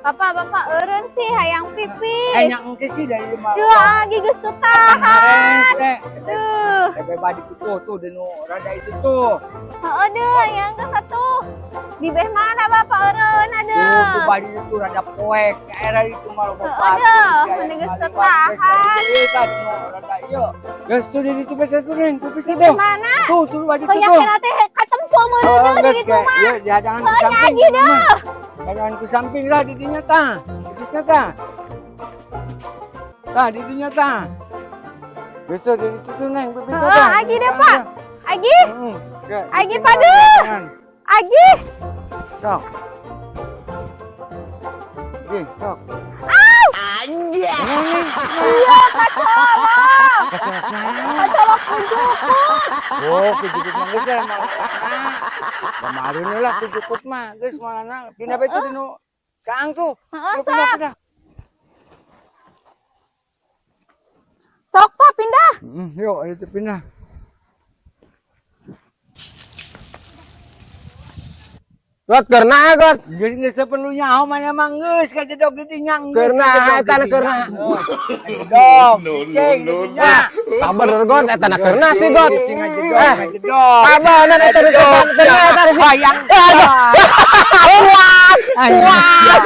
Bapak, Bapak eureun sih hayang pipis. Eh, nya engke sih dari lima. Duh, agi geus teu tahan. Rese. Duh. Bebe badi tuh tuh dinu rada itu tuh. Heeh deuh, yang geus atuh. Di beh mana Bapak eureun Tuh, aduh. tuh badi itu rada poek. Era itu malah Heeh deuh, mending geus teu tahan. Iya, dinu rada ieu. Geus tuh di ditu bese tuh neng, pipis tuh. Mana? Tuh, tuh badi tuh. Banyak Tuh. teh katempo meureun Oh, di geus ditu kayak mah. ieu dihadangan ke Heuh, samping. agi deuh. Hadangan ke samping lah di dinya tah. Pipisnya tah. Tah di dinya tah. Geus tuh di ditu tuh neng, pipisnya Heeh, tah. agi deh, Pak. Agi, Heeh. Agi, Pak, duh. Agi. Sok. Oke, sok. Anjir. Neng, neng. Iya, kacolok. Kacolok naon? Kacolok ku jukut. Oh, ku jukut mah geus lah malah. Kemarin lah ku jukut mah, geus malana pindah bae tuh dinu saang tuh. Heeh, Tuh, pindah, sok. Pindah. Sok, Pak, pindah. Yuk, ayo tuh pindah. Got keurna got. Geus geus seperlunya aho mah mah geus kajedog di dinya geus. Keurna eta na keurna. Kajedog. Cing di dinya. Kabener got eta na keurna sih got. Cing ngajedog, Eh, ngajedog. kabener eta na keurna eta sih. Bayang. Aduh. Puas. Puas.